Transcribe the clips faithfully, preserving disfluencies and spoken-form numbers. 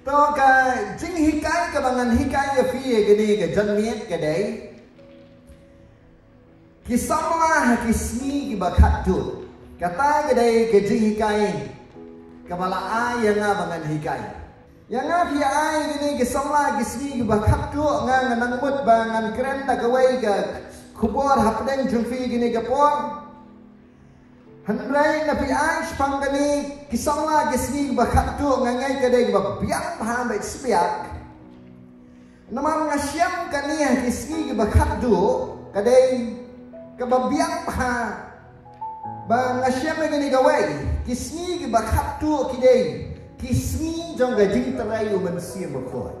To ka jinghikai kaba ngan hikai ïa phi ïa kane ka janmiet ka dei ki samla ha ki sngi kiba khatduh. Kata ka dei ka jinghikai kaba la ai ïa nga ba ngan hikai. Ïa nga phi ai ïa kane ki samla ha ki sngi kiba khatduh, nga nga nang mut ba ngan kren da kawei ka khubor hapdeng jong phi ïa kane ka por. Hynrei na phi ai shaphang kane ki samla ki sngi ba khatduh, nga ngeit ka dei kaba biang bha ba sbiak. Namar nga shem kane ha ki sngi ba khatduh ka dei kaba biang bha. Ba nga shem kane kawei, ki sngi ba khatduh ki dei ki sngi jong ka jingtrei u Mynsiem Bakhuid.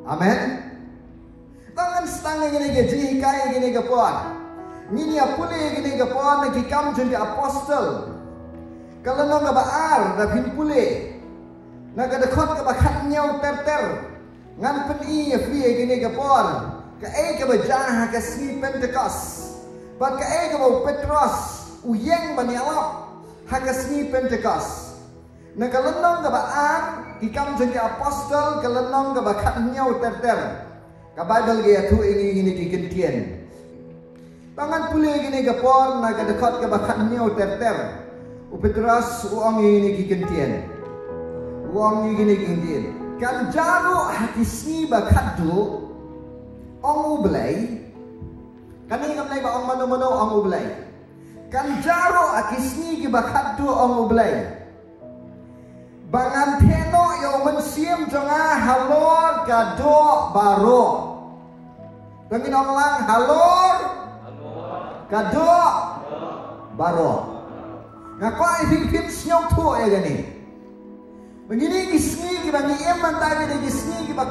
Amen. Tang ngan sdang ïa kane ka jinghikai ïa kane ka por. Ngin ïa pule ïa kane ka por na Ki Kam jong ki Apostol, ka lynnong kaba ar, da phin pule na ka dkhot kaba khathynñiew ter ter. Ngan pyni ïa phi ïa kane ka por, kaei kaba jia ha ka sngi Pentekost, bad kaei kaba u Petros u ïeng ban ïalap ha ka sngi Pentekost. Na ka lynnong kaba ar, Ki Kam jong ki Apostol, ka lynnong kaba khathynñiew ter ter. Ka Baibl ka ïathuh ïa ngi ïa kine ki kyntien. Tang ngan pule ïa kane ka por na ka dkhot kaba khathynñiew ter ter. U Petros u ong ïa kine ki kyntien. U ong ïa kine ki kyntien. Kan jia ruh ha ki sngi ba khatduh, ong U Blei. Kane kam dei ba ong mano mano, ong U Blei. Kan jia ruh ha ki sngi kiba khatduh, ong U Blei, ba ngan theh noh ïa u Mynsiem jong nga halor ka doh baroh. Tang ngin ong lang, halor ka doh baroh. Nga kwah ïa phi phin sngewthuh ïa kane. Ba kine ki sngi kiba ngi im mynta ki dei ki sngi kiba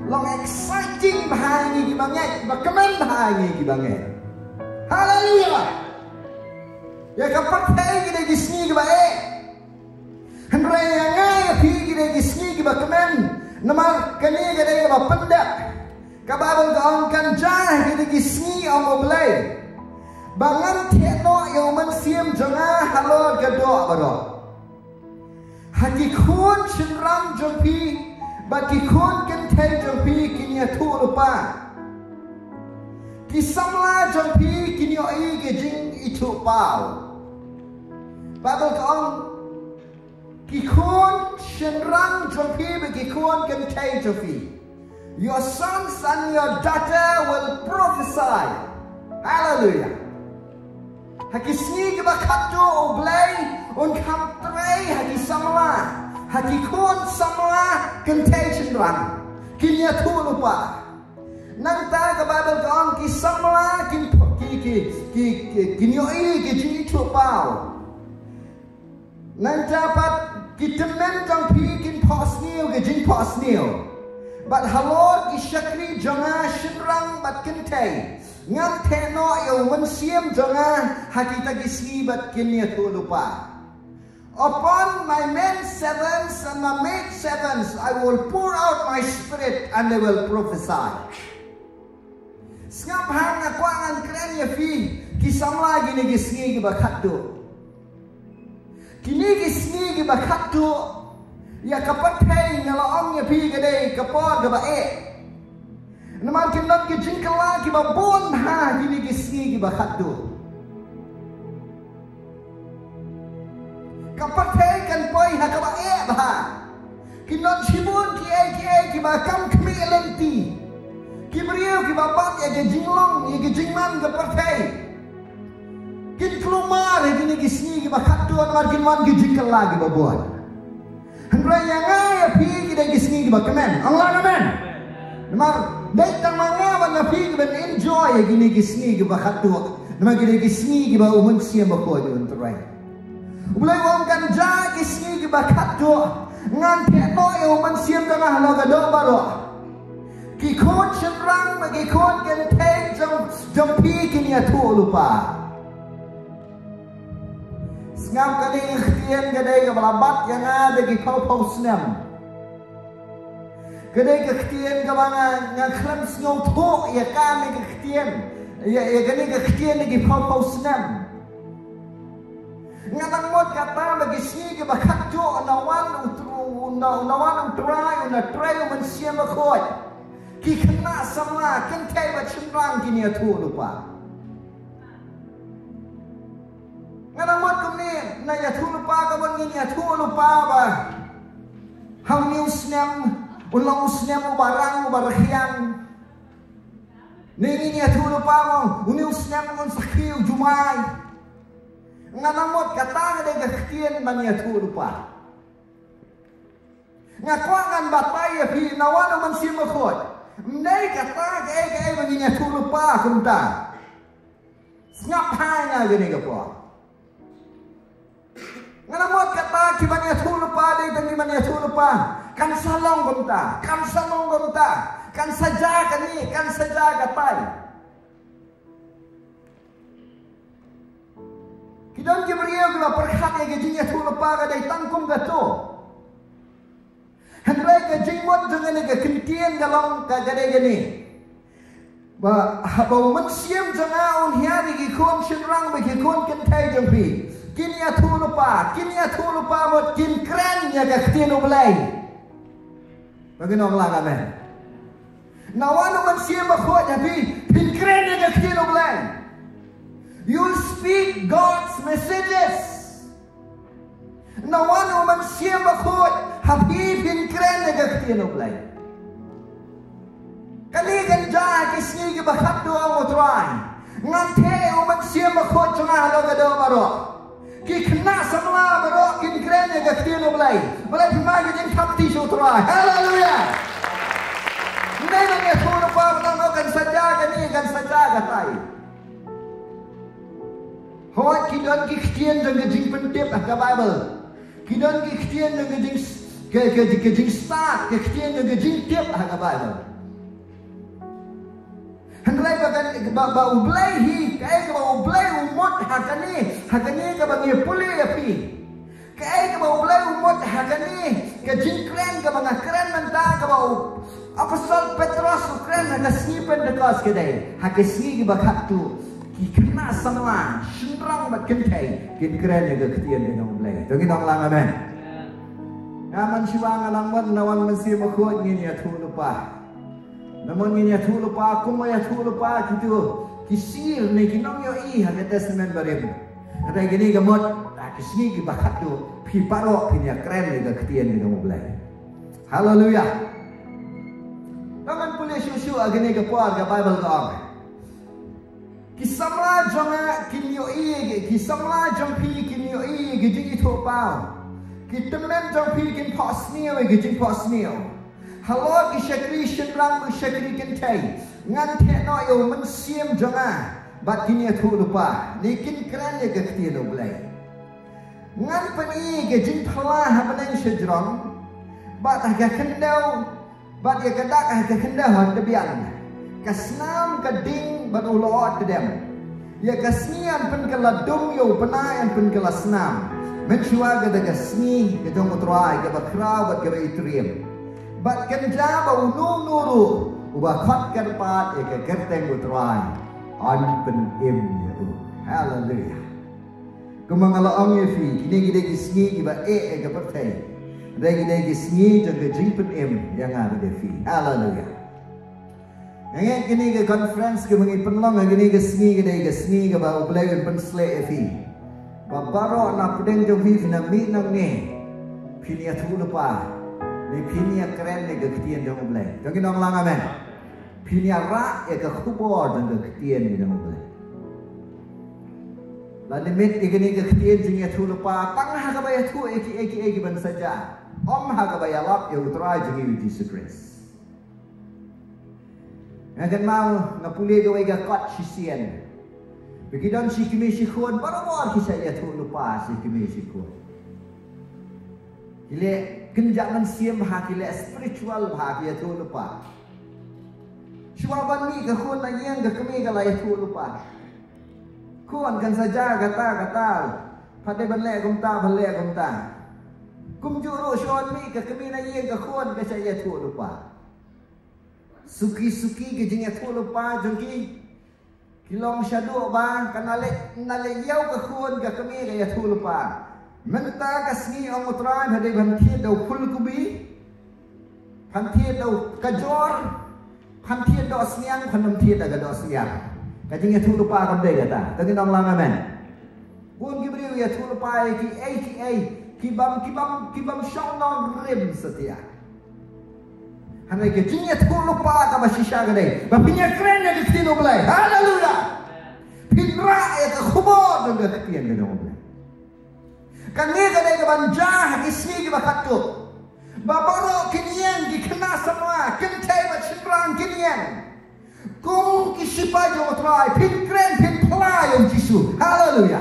long exciting bha ïa ngi kiba ngeit, kiba kmen bha ïa ngi kiba ngeit. Haleluia. Ïa ka pyrthei ki dei ki sngi kiba eh. Hynrei ïa nga ïa phi ki dei ki sngi kiba kmen. Namar kane ka dei kaba pyndep. Ka Baibl ka ong kan jia ha kine ki sngi, ong U Blei, ba ngan theh noh ïa u Mynsiem jong nga halor ka doh baroh. Ha ki khun shynrang jong phi bad ki khun kynthei jong phi kin ïathuh lypa. Ki samla jong phi kin ïohi ki jingithuhpaw. Baibl ka ong, ki khun shynrang jong phi bad ki khun kynthei jong phi. Your sons and your daughter will prophesy. Hallelujah. Ha ki sngi kiba khatduh U Blei un kham trei ha ki samla, ha ki khun samla kynthei shynrang. Kin ïathuh lypa. Nangta ka Baibl ka ong ki samla kin, ki, ki, ki, ki, kin ïohi ki jingithuhpaw. Nangta pat ki tymmen jong phi kin phohsniew ki jingphohsniew. Bad halor ki shakri jong nga shynrang bad kynthei, ngan theh noh ïa u Mynsiem jong nga ha kita ki sngi bad kin ïathuh lypa. Upon my men servants and my maid servants I will pour out my spirit and they will prophesy. Sngap ha nga kwah ngan kren ïa phi ki samla kine ki sngi kiba khatduh. Kine ki sngi kiba khatduh, ïa ka pyrthei nga la ong ïa phi ka dei ka por kaba eh. Namar kin don ki jingkylla kiba bun ha kine ki sngi kiba khatduh. Ka pyrthei kan poi ha kaba eh bha. Kin don shibun kiei kiei kiba kam khmih lynti. Ki briew kiba bat ïa ka jinglong ïa ka jingman ka pyrthei. Kin kulmar ïa kine ki sngi kiba khatduh namar kin wan ki jingkylla kiba bun. Hynrei ïa nga ïa phi ki dei ki sngi kiba kmen. Ong lang amen. Namar dei tang ma nga bad ma phi kiban enjoy ïa kine ki sngi kiba khatduh. Namar ki dei ki sngi kiba u Mynsiem Bakhuid un trei. U Blei u ong kan jia ki sngi kiba khatduh, ngan theh noh ïa u Mynsiem jong nga halor ka doh baroh. Ki khun shynrang bad ki khun kynthei jong, jong phi kin ïathuh lypa. Sngap, kane ka ktien ka dei kaba la bat ïa nga da ki phew phew snem. Ka dei ka ktien kaba nga, nga khlem sngewthuh ïa kane ka ktien. Ïa, ïa kane ka ktien da ki phew phew snem. Nga nang mut kata ba ki sngi kiba khatduh na wan u tru u na, u na wan u Trai, u na trei u Mynsiem Bakhuid. Ki khynnah samla, kynthei bad shynrang kin ïathuh lypa. Nga nang mut kumne, na ïathuh lypa ka ban ngin ïathuh lypa ba ha une u snem, u long u snem uba rang, uba rkhiang. Ne ngin ïathuh lypa mo, une u snem ngun sa khie u Jumai. Nga nang mut kata ka dei ka ktien ban ïathuh lypa. Nga kwah ngan batai ïa phi, na wan u Mynsiem Bakhuid. Ym dei kata kaei kaei ba ngin ïathuh lypa kumta. Sngap ha nga kane ka por. Nga nang mut kata ki ban ïathuh lypa dei tang ki ban ïathuh lypa. Kan sa long kumta, kan sa long kumta, kan sa jia kane, kan sa jia katai. Ki don ki briew kiba pyrkhat ïa ka jingïathuh lypa ka dei tang kum kato. Hynrei ka jingmut jong kane ka ktien ka long ka, ka dei kane. Ba haba u Mynsiem jong nga un hiar ïa ki khun shynrang bad ki khun kynthei jong phi, kin ïathuh lypa, kin ïathuh lypa mut kin kren ïa ka ktien U Blei. Ba kin ong lang amen. Na wan u Mynsiem Bakhuid ha phi, phin kren ïa ka ktien U Blei. You speak God's messages. Na wan u Mynsiem Bakhuid ha phi, phin kren ïa ka ktien U Blei. Kane kan jia ha ki sngi kiba khatduh, ong U Trai. Ngan theh u Mynsiem Bakhuid jong nga halor ka doh baroh. Ki khynnah samla baroh kin kren ïa ka ktien U Blei. Balei? Phi ma ka jingthap kti sha U Trai. Haleluia. Ym dei ban ïathuh lypa ba tang kan sa jia kane, kan sa jia katai. Hooid, ki don ki ktien jong ka jingpyntip ha ka Baibl. Ki don ki ktien jong ka jing, ka, ka, ka jingstad, ki ktien jong ka jingtip ha ka Baibl. Hynrei ba kan, ba, ba U Blei hi, kaei kaba U Blei u mut ha kane, ha kane kaba ngi pule ïa phi. Kaei kaba U Blei u mut ha kane ka jingkren kaba nga kren mynta, kaba u Apostol Petros u kren ha ka sngi Pentekost ka dei ha ki sngi kiba khatduh, ki khynnah samla, shynrang bad kynthei kin kren ïa ka ktien jong U Blei. To ngin ong lang amen. Nga man shuwa nga nang mut na wan u Mynsiem Bakhuid ngin ïathuh lypa. Namar ngin ïathuh lypa, kumba ïathuh lypa kito ki sir ne ki nongïohi ha ka Testament Barim. Hynrei kane ka mut ha ki sngi kiba khatduh phi baroh phin ïakren ïa ka ktien jong U Blei. Haleluia. Tang ngan pule shuh shuh ha kane ka por, ka Baibl ka ong. Ki samla jong nga kin ïohi, ki samla jong phi kin ïohi ki jingithuhpaw. Ki tymmen jong phi kin phohsniew ïa ki jingphohsniew. Halor ki shakri shynrang bad shakri kynthei ngan theh noh ïa u Mynsiem jong nga, bad kin ïathuh lypa, ne kin kren ïa ka ktien U Blei. Ngan pyni ka jingphylla ha bneng shajrong, bad ha ka khyndew, bad ïa ka dak ha ka khyndew ha tbian. Ka snam ka ding bad u lyoh tdem. Ïa ka sngi yn pynkylla dung, ïa u bnai yn pynkylla snam. Mynshuwa kata ka sngi ka jong U Trai kaba khraw bad kaba itriem. Bad kan jia ba uno uno ruh uba khot kyrpad ïa ka kyrteng U Trai yn pynim ïa u. Haleluia. Kumba nga la ong ïa phi, kine ki dei ki sngi kiba eh ïa ka pyrthei. Hynrei ki dei ki sngi jong ka jingpynim ïa nga bad ïa phi. Haleluia. Nga ngeit kane ka conference kaba ngi pynlong ha kane ka sngi ka dei ka sngi kaba U Blei un pynshlur ïa phi. Ba baroh na pdeng jong phi, phin ïa mih nangne, phin ïathuh lypa, ne phin ïakren ïa ka ktien jong U Blei. To ngin ong lang amen. Phin ïarah ïa ka khubor jong ka ktien jong U Blei. Lada ym mih ïa kane ka ktien jingïathuh lypa, tang ha kaba ïathuh ïa kiei kiei kiban sa jia, ym ha kaba ïalap ïa U Trai jong ngi U Jisu Khrist. Nga kynmaw nga pule kawei ka kot shisien. Ba ki don shi kmie shi khun, barabor ki shah ïathuh lypa shi kmie shi khun. Ki leh kynja mynsiem bha, ki leh spiritual bha, ki ïathuh lypa. Shuwa ban mih ka khun na ïing, ka kmie ka la ïathuh lypa. Khun, kan sa jia kata kata. Pat dei ban leh kumta, ban leh kumta. Kumjuh ruh shuwa ban mih ka kmie na ïing, ka khun ka shah ïathuh lypa. Suki suki ka jingïathuh lypa jong ki. Ki long shaduh ba kan leh, kan leh ïew ka khun, ka kmie ka ïathuh lypa. Mynta ka sngi ong u Trai, pha dei ban thied da u phul kubi, phan thied da u kajor, phan thied da u sniang, phan ym thied da ka doh sniang. Ka jingïathuhlypa kam dei kata. To ngin ong lang amen. Bun ki briew ïathuhlypa ïa kiei kiei, ki bym, ki bym, ki bym shong nongrim satia. Hynrei ka jingïathuhlypa kaba shisha ka dei ba phin ïakren ïa ka ktien U Blei. Haleluya. Phin rah ïa ka khubor jong ka ktien ka jong U Blei. Kane ka dei kaban jia ha ki sngi kiba khatduh, ba baroh kin ïeng, ki khynnah samla, kynthei bad shynrang kin ïeng. Kum ki sipai jong U Trai, phin kren, phin phla ïa U Jisu. Haleluya.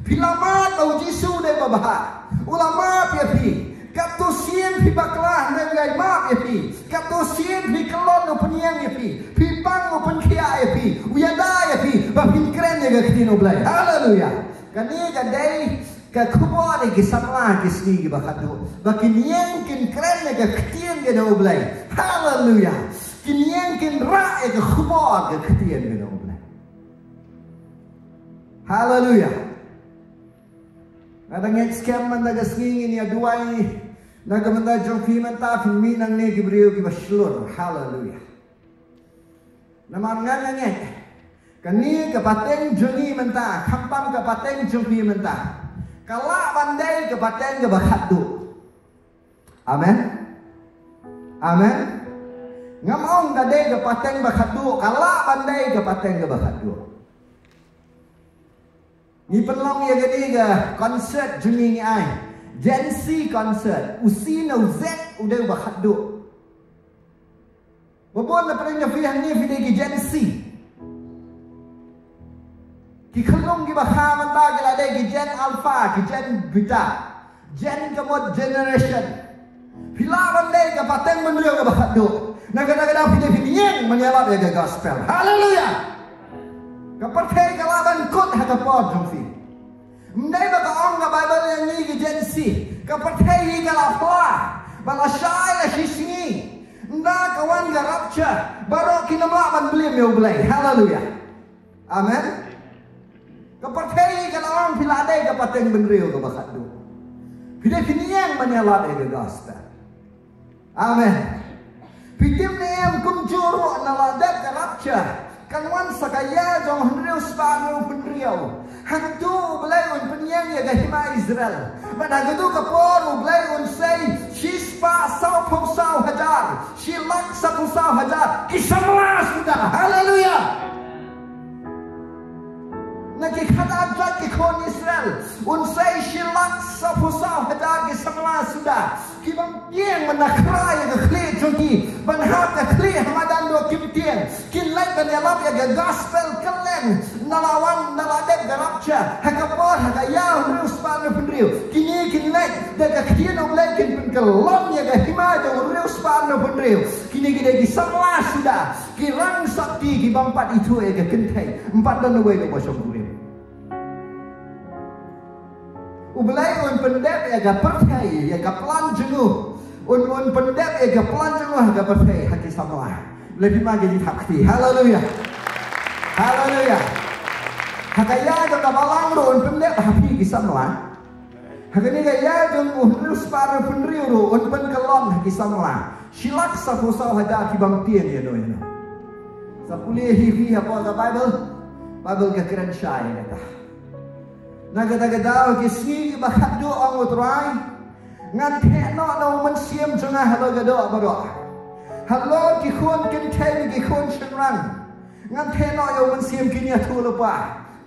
Phi la mad ba U Jisu u dei babha. U la map ïa phi. Katto sien phi bakla, hynrei u ïai map ïa phi. Katto sien phi kyllon, u pynïeng ïa phi. Phi pang, u pynkhiah ïa phi. U ïada ïa phi ba phin kren ïa ka ktien U Blei. Haleluya. Kane ka dei ka khubor ïa ki samla ki sngi kiba khatduh, ba kin ïeng kin kren ïa ka ktien ka jong U Blei. Haleluya. Kin ïeng kin rah ïa ka khubor ka ktien ka jong U Blei. Haleluya. Nga dang ngeit skhem mynta ka sngi ngin ïa duwai na ka bynta jong phi mynta, phin mih nangne ki briew kiba shlur. Haleluya. Namar nga ngeit kane ka pateng jong ngi mynta, khamtam ka pateng jong phi mynta, ka lah ban dei ka pateng kaba khatduh. Amen. Amen. Ngam ong ka dei ka pateng ba khatduh, ka lah ban dei ka pateng kaba khatduh. Ngi pynlong ïa kane ka concert jong ngi, ngi ai Gen Z concert. U C na u Z u dei uba khatduh. Ba bun na pdeng jong phi hangne phi dei ki Gen Z. Ki khyllung kiba kha mynta ki la dei ki Gen Alpha, ki Gen Beta, Gen ka mut generation. Phi lah ban dei ka pateng bynriew kaba khatduh. Na kata ka daw phi dei phin ïeng ban ïalap ïa ka gospel. Haleluya. Ka pyrthei ka lah ban kut ha ka por jong phi. Ym dei ba ka ong ka Baibl ïa ngi ki Gen Z, ka pyrthei hi ka la phla ba lashai lashisngi, ynda ka wan ka rapture, baroh kin ym lah ban blame ïa U Blei. Haleluya. Amen. Ka pyrthei ka la ong phi la dei ka pateng bynriew kaba khatduh. Phi dei phin ïeng ban ïalap ïa ka gospel. Amen. Phi tip ne em, kumjuh ruh na la dep ka rapture, kan wan sa ka ïa jong hynriew spah hynriew phew hynriew. Hangtu U Blei un pynïeng ïa ka hima Israel. Bad ha katu ka por U Blei un sei shispah sawphew saw hajar, shi lak sawphew saw hajar ki samla suda. Haleluya. Na ki khadar jait ki khun Israel, un sei shi lak sawphew saw hajar ki samla suda. Ki bym tieng ban da khra ïa ka khlieh jong ki, ban hap ka khlieh ha madan, ruh kim tieng. Kin leit ban ïalap ïa ka gospel kylleng. Na la wan, na la dep ka rapture, ha ka por, ha ka ïa hynriew spah hynriew phew hynriew, kine kin leit da ka ktien U Blei, kin pynkyllon ïa ka hima jong hynriew spah hynriew phew hynriew. Kine ki dei ki samla suda, ki rang sakti, ki bym pat ithuh ïa ka kynthei. Ym pat don uwei ruh uba shongkurim. U Blei un pyndep ïa ka pyrthei, ïa ka plan jong u. Un, un pyndep ïa ka plan jong u ha ka pyrthei ha ki samla. Lei phi ma ka jingthap kti. Haleluya. Haleluya. Ha ka ïa jong ka balang ruh un pyndep ha phi ki samla. Ha kane ka ïa jong u hynriew spah hynriew phew hynriew ruh un pynkyllon ha ki samla. Shi lak sawphew saw hajar ki bym tieng ïano ïano. Sa pule hi phi hapoh ka Baibl. Baibl ka kren shai ïa kata. Na kata ka daw ki sngi kiba khatduh, ong U Trai, ngan theh noh na U Mynsiem jong nga halor ka doh baroh. Halor ki khun kynthei, ki khun shynrang, ngan theh noh ïa U Mynsiem, kin ïathuhlypa,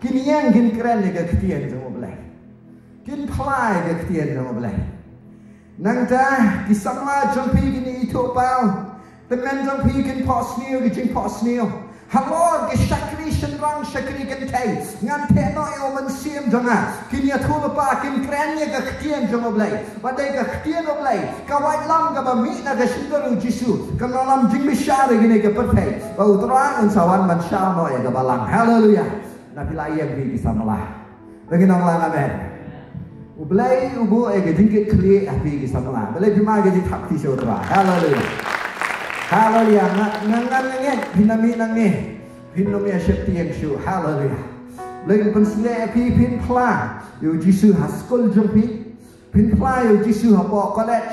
kin ïeng kin kren ïa ka ktien jong U Blei. Kin phla ïa ka ktien jong U Blei. Nangta ki samla jong phi kin ithuh paw. Tymmen jong phi kin phohsniew ki jingphohsniew. Halor ki shakri shynrang shakri kynthei, ngan theh noh ïa U Mynsiem jong nga. Kin ïathuhlypa, kin kren ïa ka ktien jong U Blei. Ba dei ka ktien U Blei ka waitlam kaba mih na ka shyntur U Jisu, ka nonglam jingbishar ïa kane ka pyrthei. Ba U Trai un sa wan ban shah noh ïa ka balang. Haleluya. Na phi la ïeng phi ki samla. Lagi nong lang amen. U Blei u buh ïa ka jingkitkhlieh ha phi ki samla. Balei phi ma ka jingthap kti sha U Trai. Haleluya. Haleluya. Nga, nga, nga ngeit phin ym mih nangne, phin ym ïa sheptieng shuh. Haleluya. Blei un pynshlur ïa phi, phin phla. ïa u Jisu ha skul jong phi. Phin phla ïa u Jisu hapoh college.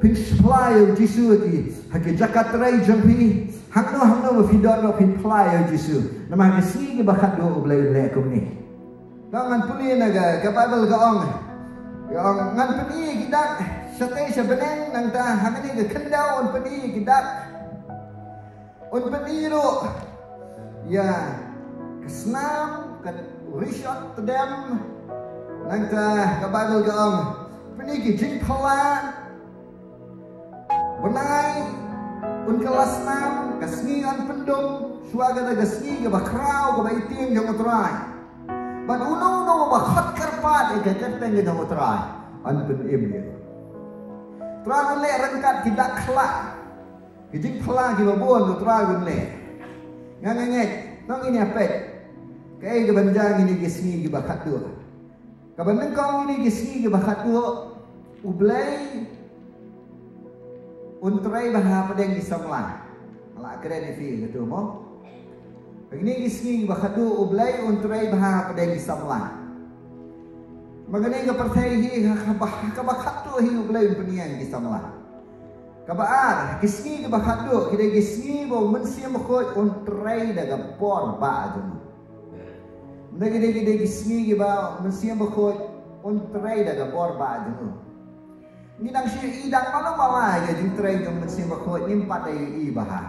Phin phla ïa u Jisu ha ki, ha ki jaka trei jong phi. Hangno hangno ba phi don ruh phin phla ïa u Jisu. Namar ha ki sngi kiba khatduh U Blei un leh kumne. Ngan pule na ka, ka Baibl ka ong. Ka ong ngan pyni ïa ki dak shatei sha bneng, nangta hangne ka khyndew un pyni ïa ki dak. Un pyni ruh ïa ka snam, ka rishot tdem. Nangta ka Baibl ka ong pyni ki jingphylla. Bnai un kylla snam, ka sngi yn pyndum, shuwa kata ka sngi kaba khraw kaba ïaid jong U Trai. Bad uno uno uba khot kyrpad ïa ka kyrteng jong U Trai yn pynim ïa u. U Trai un leh ryngkat ki dak khla. Ki jingphylla kiba bun U Trai un leh. Nga ngeit, nang ngin ïa peit kaei kaban jia ha kine ki sngi kiba khatduh. Kaba nyngkong ha kine ki sngi kiba khatduh, U Blei un trei bha hapdeng ki samla. Nga la kren ïa phi kato mo. Ha kine ki sngi kiba khatduh U Blei un trei bha hapdeng ki samla. Namar kane ka pyrthei hi ha kaba, ha kaba khatduh hi U Blei un pynïeng ki samla. Kaba ar, ki sngi kiba khatduh ki dei ki sngi ba U Mynsiem Bakhuid un trei da ka bor ba jong u. Ngi dei, ngi dei ki sngi kiba U Mynsiem Bakhuid un trei da ka bor ba jong u. Ngi dang shu ïohi dang malu mala ïa ka jingtrei jong U Mynsiem Bakhuid, ngim pat da ïohi bha.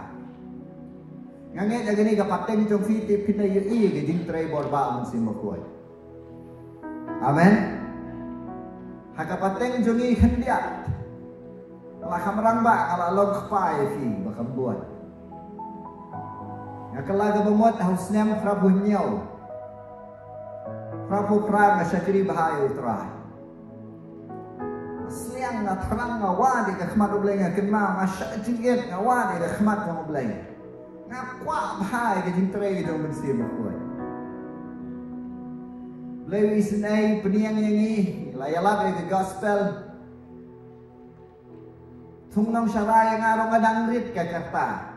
Nga ngeit ïa kane ka pateng jong phi te phin da ïohi ïa ka jingtrei bor ba U Mynsiem Bakhuid. Amen. Ha ka pateng jong ngi khyndiat. Nga la kham rangbah, nga la long kpa ïa phi ba kham bun. Nga kylla kaba mut ha u snem phra phew hynñiew. Phra phew phra nga shakri bha ïa U Trai. Sliang nga thrang nga wad ïa ka khmat U Blei, nga kynmaw nga shah jingit nga wad ïa ka khmat jong U Blei. Nga kwah bha ïa ka jingtrei jong U Mynsiem Bakhuid. Blei u isynei pynïeng ïa ngi, la ïalap ïa ka gospel. Thung Nongsharai nga ruh nga dang rit ka karta.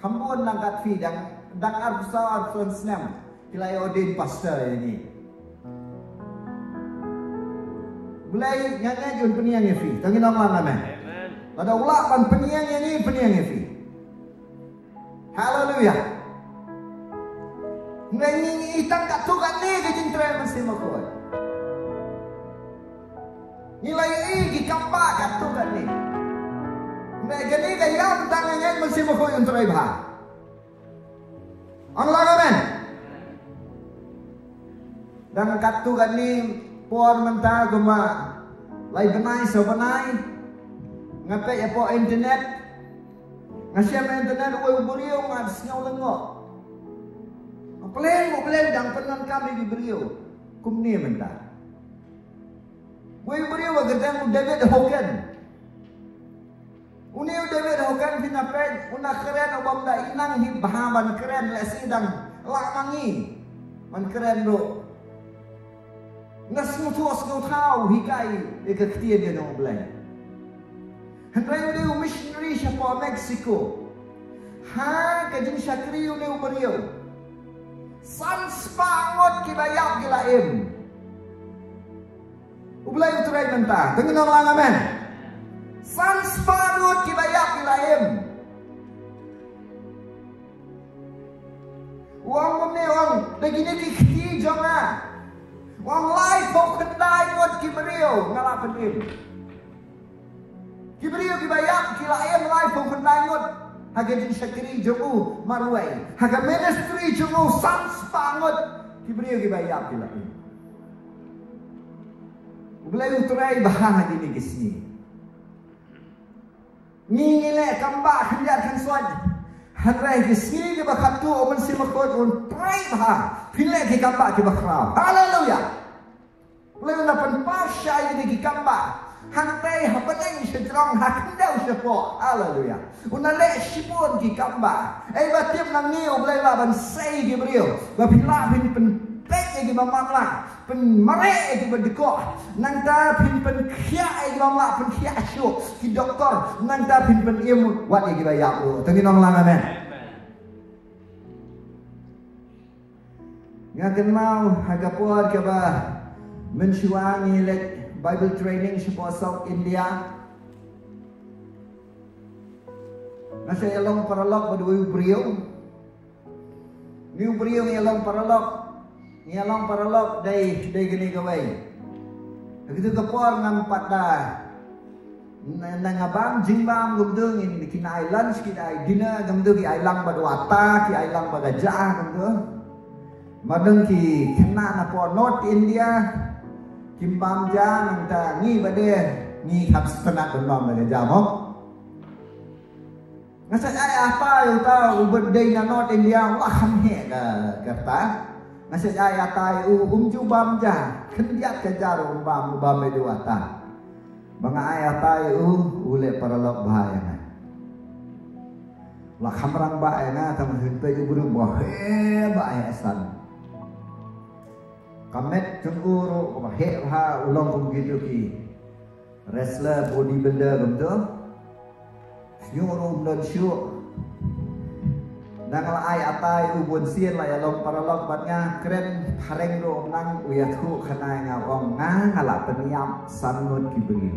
Kham bun lang kat phi dang, dang arphew saw arphew san snem ki la ordain pastor ïa ngi. Blei nga ngeit un pynïeng ïa phi. Tang ngi nong lang amen. Amen. Lada u lah ban pynïeng ïa ngi, pynïeng ïa phi. Haleluya. Ngi ngi ngi tang katto katne ka jingtrei Mynsiem Bakhuid. Ngi la ïohi ki kambah katto katne. Ngi kane ka ïam tang ngi ngeit Mynsiem Bakhuid un trei bha. Ong lang amen. Dang katto katne por mynta kumba lai bnai saw bnai nga peit hapoh internet. Nga shem internet uwei u briew nga sngew lyngngoh. Nga pleng, nga pleng dang pyndonkam ïa ki briew kumne mynta. Uwei u briew ba kyrteng u David Hogan. Une u David Hogan phin ïa peit, u na kren u bym da i nang hi bha ban kren, lehse dang lah ma ngi ban kren ruh. Na sngewthuh sngewthaw hikai ïa ka ktien jong U Blei. Hynrei u dei u missionary shapoh Mexico. Ha ka jingshakri une u briew, san spah ngut kiba ïap ki la im. U Blei u trei mynta. Tang ngi nong lang amen. San spah ngut kiba ïap ki la im. U ong kumne, u ong da kine ki kti jong nga, u ong laiphew khyndai ngut ki briew nga la pynim. Ki briew kiba ïap ki la im laiphew khyndai ngut ha ka jingshakri jong u marwei. Ha ka ministry jong u san spah ngut ki briew kiba ïap ki la im. U Blei u trei bha ha kine ki sngi. Ngi ngi leh kambah khyndiat khynsoit. Hynrei ki sngi kiba khatduh U Mynsiem Bakhuid un trei bha. Phin leh ki kambah kiba khraw. Haleluya. U Blei u na pynpaw shai ïa ki kambah. Hangtei ha bneng sha jrong, ha khyndew shapoh. Haleluya. U na leh shibun ki kambah. Ei ba tip nangne U Blei lah ban sei ki briew. Ba phin lah phin pynpeit ïa kiba matlah. Pynmareh ïa kiba dkoh. Nangta phin pynkhiah ïa kiba mlah, pynkhiah shuh ki doktor. Nangta phin pynim wat ïa kiba ïap ruh. Tang ngi nong lang amen. Nga kynmaw ha ka por kaba Mynshuwa ngi leit Bible training shapoh South India. Nga sa ïalong paralok bad uwei u briew. Une u briew ngi ïalong paralok. Ngi ïalong paralok dei, dei kane kawei. Ha katu ka por ngam pat da. Na, na nga bam jingbam kumtu, ngin, ki ai lunch, ki ai dinner kumtu, ki ai lang bad u ata, ki ai lang bad ka ja kumtu. Namar dang ki khynnah napoh North India kim bam ja, nangta ngi bad de ngi hap sngewtynnat ban bam bad ka ja mo. Nga sa ai ata ïa uta uba dei na North India, u la kham heh ka, ka rta. Nga sa ai ata ïa u, um ju bam ja, khyndiat ka ja ruh um bam, u bam ïa u ata. Ba nga ai ata ïa u, u leh paralok bha ïa nga. U la kham rangbah ïa nga, tang hynrei u briew ba heh bha ïa san. Ka met jong u ruh kaba heh bha, u long kum kito ki wrestler, bodybuilder kumto. Shuh ruh um don shuh. Nang la ai ata ïa u bun sien, la ïalong paralok bad nga, kren phareng ruh um nang, u ïathuh khana ïa nga, ong nga, nga la pynïap san ngut ki briew.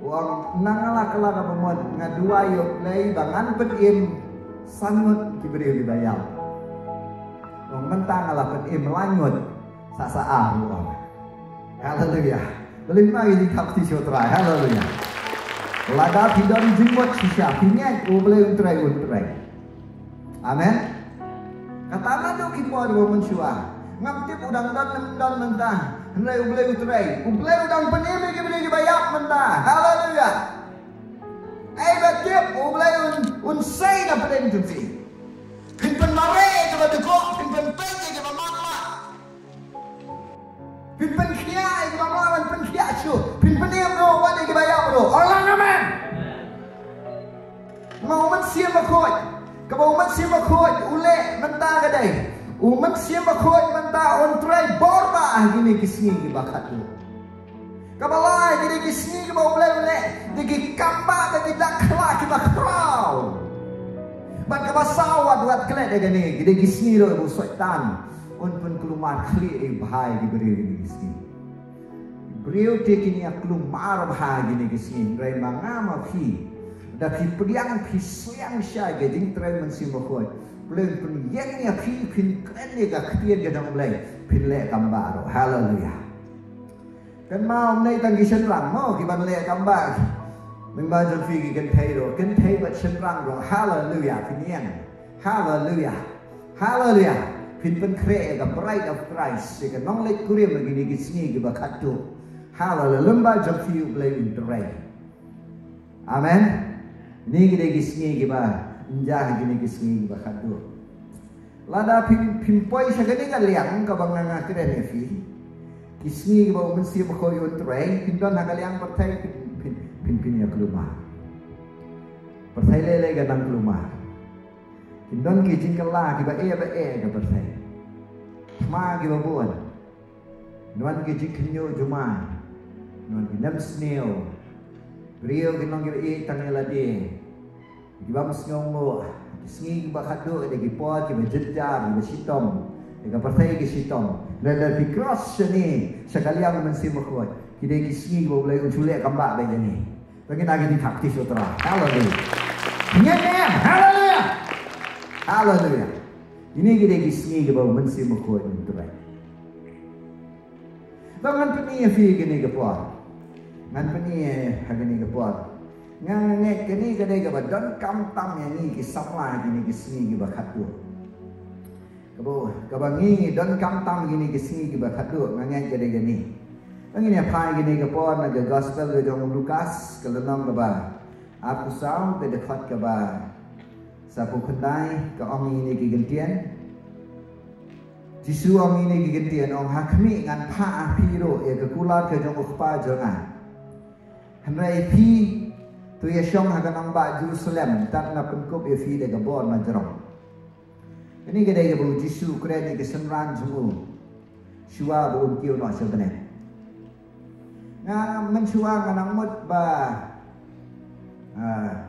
U ong, nang la kylla kaba mut, nga duwai ïa U Blei ba ngan pynim san ngut ki briew kiba ïap. U ong mynta nga la pynim lai ngut. Sa sa ar, u ong. Haleluya. Balei ma ngi thap kti sha U Trai. Haleluya. Lada phi don jingmut shisha, phi ngeit U Blei un trei, un trei. Amen. Kata naduh ki por ba mynshuwa. Ngam tip u dang don ne ym don mynta. Hynrei U Blei u trei. U Blei u dang pynim ïa ki briew kiba ïap mynta. Haleluya. Ai ba tip U Blei un, un sei na pdeng jong phi. Phin pynmareh ïa kiba dkoh, phin pynpeit ïa kiba matlah. Phin pynkhiah ïa kiba mlien, phin pynkhiah shuh. Phin pynim ruh wat ïa kiba ïap ruh. Ong lang amen. Ma u Mynsiem Bakhuid. Kaba u Mynsiem Bakhuid u leh mynta ka dei, u Mynsiem Bakhuid mynta un trei bor bha ha kine ki sngi kiba khatduh. Kaba lai, kine ki sngi kiba U Blei u leh, dei ki kam ba, dei ki dak khla kiba khraw. Bad kaba saw, wat, wat klet ïa kane, kine ki sngi ruh ba u Soitan un pynkulmar khlieh ïa u bha ïa ki briew kine ki sngi. Briew te kin ïa kulmar bha kine ki sngi, hynrei ma nga ma phi, da phi pdiang, phi sliang sha ka jingtrei Mynsiem Bakhuid, U Blei un pynïeng ïa phi, phin kren ïa ka ktien ka jong U Blei, phin leh kam ba ruh. Haleluya. Kynmaw, ym dei tang ki shynrang mo ki ban leh kam ba. Lyngba jong phi ki kynthei ruh, kynthei bad shynrang ruh. Haleluya, phin ïeng. Haleluya. Haleluya. Phin pynkhreh ïa ka bride of Christ, ïa ka nongleit kurim ha kine ki sngi kiba khatduh. Haleluya. Lyngba jong phi U Blei un trei. Amen. Kine ki dei ki sngi kiba ynja ha kine ki sngi kiba khatduh. Lada phin, phin poi sha kane ka liang kaba nga, nga kren ïa phi. Ki sngi kiba u Mynsiem Bakhuid un trei, phin don ha ka liang pyrthei, phin, phin, phin, phin ïa kulmar. Pyrthei lei lei ka nang kulmar. Phin don ki jingkylla kiba eh ba eh ka pyrthei. Thma kiba bun. Nwan ki jingkhynñiuh jumai. Nwan ki nemsniew. Briew ki nong kiba ïeit tang ïa lade. Ki bym sngewnguh. Ki sngi kiba khatduh, dei ki por kiba jynjar, kiba shitom. Dei ka pyrthei ki shitom. Lada phi cross shane sha ka liang Mynsiem Bakhuid, ki dei ki sngi kiba U Blei un shu leh kam ba bad ïa ngi. Ba ngin ïa kynthih thap kti sha U Trai. Haleluya. Amen. Haleluya. Haleluya. Kine ki dei ki sngi kiba u Mynsiem Bakhuid un trei. Ba ngan pyni ïa phi kane ka por. Ngan pyni ha kane ka por. Nga ngeit kane ka dei kaba donkam tam ïa ngi ki samla kine ki sngi kiba khatduh. Kaba, kaba ngi donkam tam kine ki sngi kiba khatduh, nga ngeit ka dei kane. Ba ngin ïa phai kane ka por na ka gospel ka jong u Lukas, ka lynnong kaba arphew saw, ka dkhot kaba saphew khyndai, ka ong ïa kine ki kyntien. Jisu ong ïa kine ki kyntien, ong, ha khmih ngan phah ha phi ruh ïa ka kular ka jong u Kpa jong nga. Hynrei phi to ïa shong ha ka nongbah Jerusalem, tad nga pynkup ïa phi da ka bor na jrong. Kane ka dei kaba u Jisu u kren ïa ka synran jong u shuwa ba un kiew noh sha bneng. Nga mynshuwa nga nang mut ba, ah,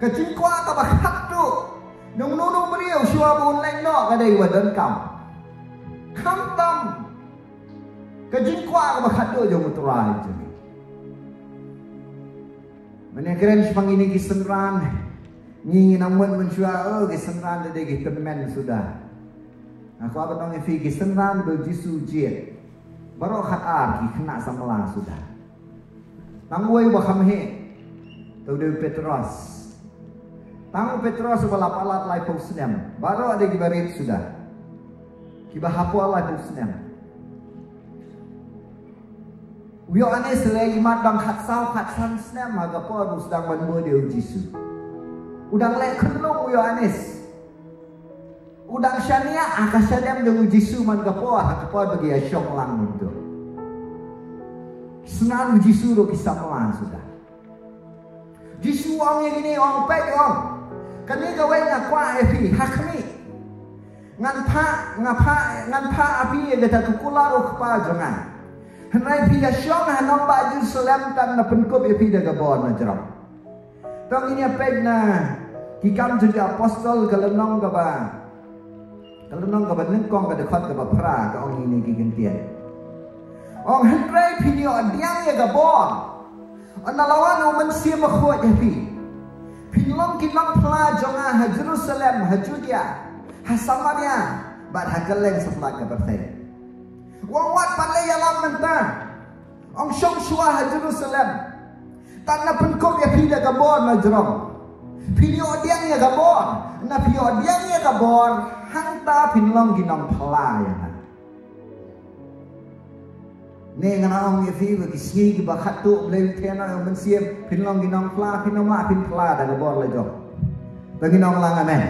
Ka jingkwah kaba khatduh jong uno uno u briew shuwa ba un leit noh ka dei ba donkam. Khamtam ka jingkwah kaba khatduh jong u Trai jong ngi. Mynne kren shaphang ine ki synran, ngi ngi nang mut mynshuwa, oh, ki synran da dei ki tymmen suda. Nga kwah ban ong ïa phi, ki synran ba u Jisu jied, baroh khatar ki khynnah samla suda. Tang uwei ba kham heh, to u dei u Petros. Tang u Petros uba la palat laiphew snem, baroh dei kiba rit suda, kiba hapoh laiphew snem. U Ïoannis leh imat dang khatsaw khatsan snem ha ka por u sdang ban mut ïa u Jisu. U dang leh khunlung u Ïoannis. U dang shaniah ha ka shadem jong u Jisu man ka por, ha ka por ba ki ïa shong lang mynta. Synran u Jisu ruh ki samla suda. Jisu u ong ïa kine, u ong, peit, u ong, kane kawei nga kwah ïa phi, ha khmih. Ngan phah, nga phah, ngan phah ha phi ïa kata ka kular u Kpa jong nga. Hynrei phi ïa shong ha nongbah Jerusalem, tad ngan pynkup ïa phi da ka bor na jrong. To ngin ïa peit na Ki Kam jong ki Apostol, ka lynnong kaba, ka lynnong kaba nyngkong, ka dkhot kaba phra, ka ong ïa kine ki kyntien. Ong, hynrei phin ïoh pdiang ïa ka bor ynda la wan u Mynsiem Bakhuid ha phi. Phin long ki nongphla jong nga ha Jerusalem, ha Judea, ha Samaria, bad ha kylleng satlak ka pyrthei. U ong, wat pat leit ïalap mynta. Ong, shong shuwa ha Jerusalem, tad ngan pynkup ïa phi da ka bor na jrong. Phin ïoh pdiang ïa ka bor. Ynda phi ïoh pdiang ïa ka bor, hangta phin long ki nongphla ïa nga. Ne nga ong ïa phi ba ki sngi kiba khatduh Blei u theh noh ïa u Mynsiem, phin long ki nongphla, phin ym lah phin phla da ka bor la jong. To ngin ong lang amen.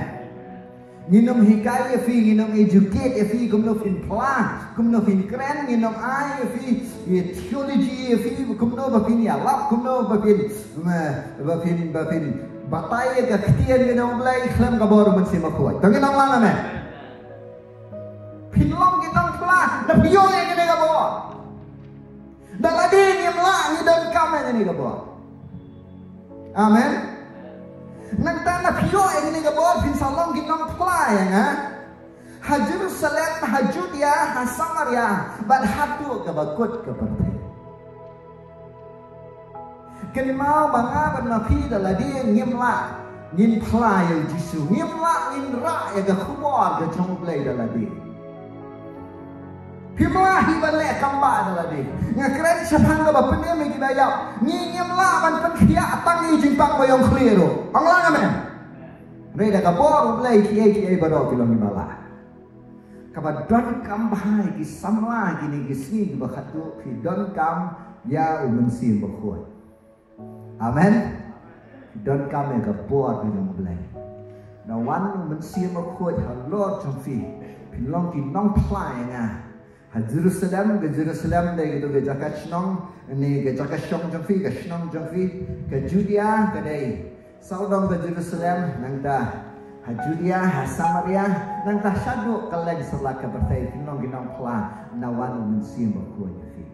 Ngin ym hikai ïa phi, ngin ym educate ïa phi kumno phin phla, kumno phin kren, ngin ym ai ïa phi ïa theology ïa phi, kumno ba phin ïalap, kumno ba phin, ba phin, ba phin batai ïa ka ktien jong u Blei khlem ka bor u Mynsiem Bakhuid. To ngin ong lang amen. Phin long ki nongphla, da phi ïoh ïa kane ka bor. Da lade ngim lah, ngi donkam ïa kane ka bor. Amen. Nangta da phi ïoh ïa kane ka bor, phin sa long ki nongphla ïa nga ha Jerusalem, ha Judea, ha Samaria, bad haduh kaba kut ka pyrthei. Kynmaw ba nga bad ma phi da lade ngim lah ngin phla ïa u Jisu, ngim lah ngin rah ïa ka khubor ka jong u Blei da lade. Phim lah hi ban leh kam bah da lade. Nga kren shaphang kaba pynim ïa kiba ïap. Ngi ngim lah ban pynkhiah tang ïa i jingpang ba ïong khlieh ruh. Ong lang amen. Hynrei da ka bor u Blei kiei kiei baroh ki long kiba lah. Kaba donkam bha ïa ki samla kine ki sngi kiba khatduh, phi donkam ïa u Mynsiem Bakhuid. Amen. Phi donkam ïa ka bor ka jong u Blei. Nda wan u Mynsiem Bakhuid halor jong phi, phin long ki nongphla ïa nga. Ha Jerusalem, ka Jerusalem dei ka, ka jaka shnong, ne ka jaka shong jong phi, ka shnong jong phi, ka Judea ka dei sawdong ka Jerusalem, nangta ha Judea, ha Samaria, nangta shaduh kylleng satlak ka pyrthei, phin long ki nongphla, nda wan u Mynsiem Bakhuid ïa phi.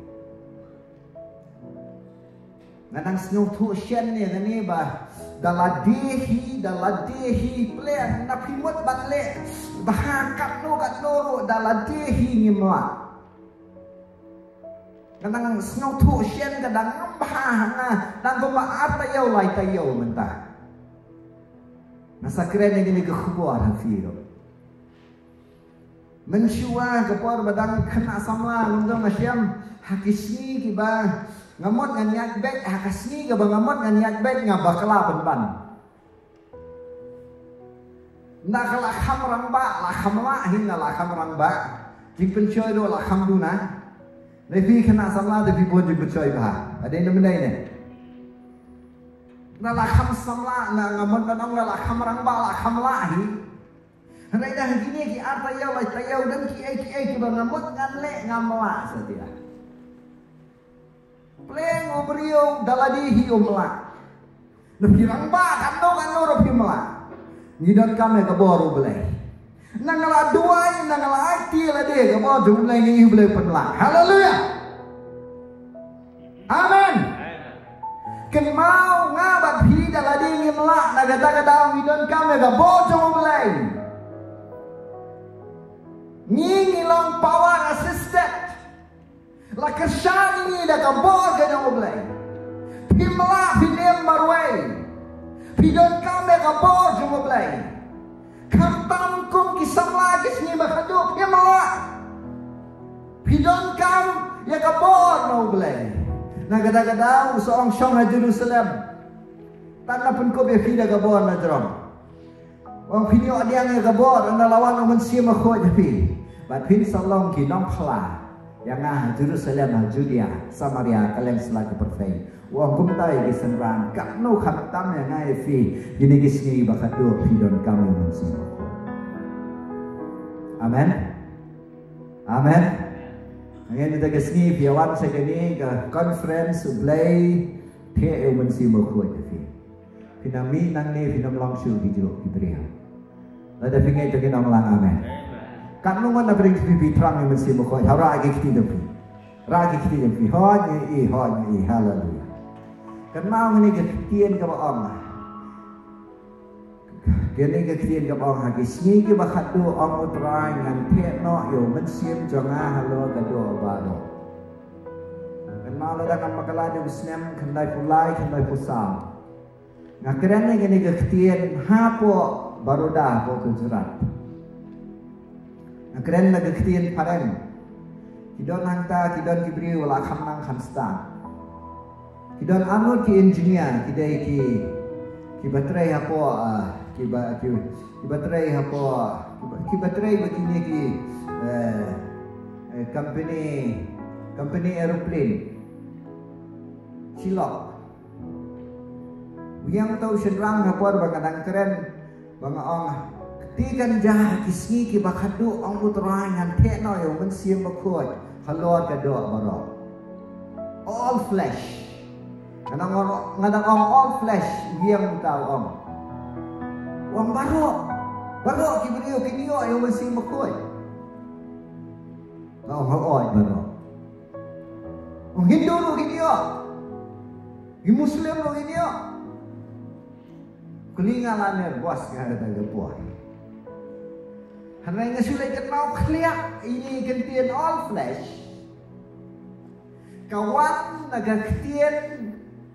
Nga dang sngewthuh shen ïa kane ba da lade hi, da lade hi, phi leh, nda phi mut ban leh bha katno katno ruh, da lade hi ngim lah. Nga dang sngewthuh shen ka dang ngam bha ha nga, dang kumba ar taïew lai taïew mynta. Nga sa kren ïa kane ka khubor ha phi ruh. Mynshuwa ka por ba dang khynnah samla, ngam dang nga shem, ha ki sngi kiba nga mut ngan ïaid beit, ha ka sngi kaba nga mut ngan ïaid beit, nga bakla pynban. Nda ka la kham rangbah, la kham lah hi, nda la kham rangbah. Jingpynshoi ruh la kham duna. Nda phi khynnah samla te phi bun jingpynshoi bha. Ade na mynne ne. Nda la kham samla, nda nga mut ban ong nda la kham rangbah, la kham lah hi. Hynrei da ha kine ki ar taïew lai taïew don kiei kiei kiba nga mut ngan leh ngam lah satia. Pleng u briew da lade hi um lah. Na phi rangbah katno katno ruh phim lah. Ngi donkam ïa ka bor U Blei. Na nga la duwai, na nga la aiti ïa lade, ka bor jong U Blei ngi ïohi U Blei pynlah. Haleluya. Amen. Kynmaw nga bad phi da lade ngim lah, na kata ka daw ngi donkam ïa ka bor jong U Blei. Ngi ngi long power assisted. La kyrshan ïa ngi da ka bor ka jong U Blei. Phim lah phi dem marwei. Phi donkam ïa ka bor jong U Blei. Khamtam kum ki samla ki sngi ba khadduh phim lah. Phi donkam ïa ka bor na U Blei. Na kata ka daw u sa ong shong ha Jerusalem. Tang na pynkup ïa phi da ka bor na jrong. Ong phin ïoh diang ïa ka bor, ynda la wan u Mynsiem Bakhuid ha phi. Bad phin sa long ki nongphla ïa nga ha Jerusalem, ha Judea, Samaria, kylleng sla ki pyrthei. U ong kumta ïa ki synran, katno khamtam ïa nga ïa phi, kine ki sngi ba khadduh phi donkam ïa u Mynsiem Bakhuid. Amen. Amen. Hangne mynta ka sngi phi ïa wan sha kane ka conference, U Blei theh ïa u Mynsiem Bakhuid ha phi. Phin ym mih nangne, phin ym long shuh ki juh ki briew. Lada phi ngeit to ngin ong lang amen. Katno ngut na pdeng jong phi phi thrang ïa u Mynsiem Bakhuid, hap rah ki kti jong phi. Rah ki kti jong phi. Hooid ngi ïohi, hooid ngi ïohi, haleluya. Kynmaw kane ka ktien kaba ong. Kane ka ktien kaba ong ha ki sngi kiba khadduh ong U Trai ngan theh noh ïa u Mynsiem jong nga halor ka doh baroh. Kynmaw lada ngan bakla da u snem khyndaiphew lai, khyndaiphew saw. Nga kren ïa kane ka ktien hapoh Baroda, hapoh Gujarat. Nga kren da ka ktien phareng. Ki don hangta, ki don ki briew la kham nang kham stad. Ki don arngut ki engineer, ki dei ki, kiba trei hapoh, ah, kiba, ki, kiba trei hapoh, kiba, kiba trei ba kine ki, eh, eh, company, company aeroplane. Chilok. Biang tau shynrang ha por ba nga dang kren, ba nga ong, kti kan jia ha ki sngi kiba khadduh ong U Trai ngan theh noh ïa u Mynsiem Bakhuid halor ka doh baroh. All flesh. Nga dang ong, nga dang ong all flesh, biang tau ong. Ong baroh. Baroh ki briew kin ïoh ïa u Mynsiem Bakhuid. Nga ong hooid baroh. Ong Hindu ruh kin ïoh. Ki Muslim ruh kin ïoh. Kuli nga la nervous nga kata ka por. Hynrei nga shu leit kynmaw khlieh ïa kane ka ktien all flesh. Ka wan na ka ktien,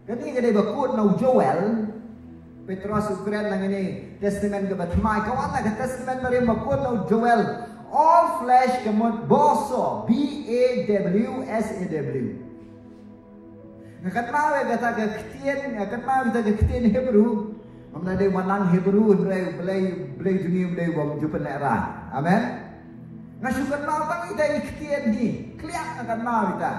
kane ka dei ba quote na u Joel. Petros u kren na kane Testament kaba thymmai, ka wan na ka Testament barim ba quote na u Joel. All flesh ka mut bawsaw, B A W S A W. Nga kynmaw ïa kata ka ktien, nga kynmaw ïa kata ka ktien Hebrew. Ngam da dei u nang Hebrew, hynrei Blei, Blei jong ngi u dei u bym ju pynlehrain. Amen. Nga shu kynmaw tang ïa kata ka ktien hi. Khlieh nga kynmaw ïa kata.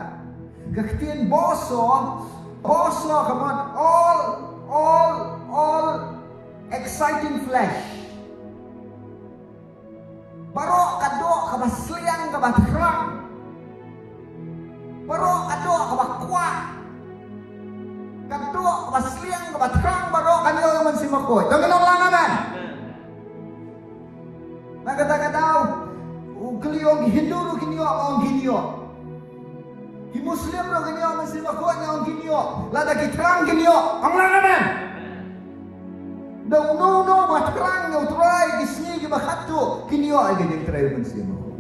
Ka ktien bawsaw, bawsaw ka mut all, all, all exciting flesh. Baroh ka doh kaba sliang kaba thrang. Baroh ka doh kaba kwah. Ka doh kaba sliang kaba thrang baroh kan ïoh ïa u Mynsiem Bakhuid. To ngin ong lang amen. Na kata ka daw, u kylli ong ki Hindu ruh kin ïoh, ong kin ïoh. Ki Muslim ruh kin ïoh, Mynsiem Bakhuid ong kin ïoh. Lada ki thrang kin ïoh, ong lang amen. Da uno uno ba thrang ïa u Trai ki sngi kiba khadduh kin ïoh ïa ka jingtrei u Mynsiem Bakhuid.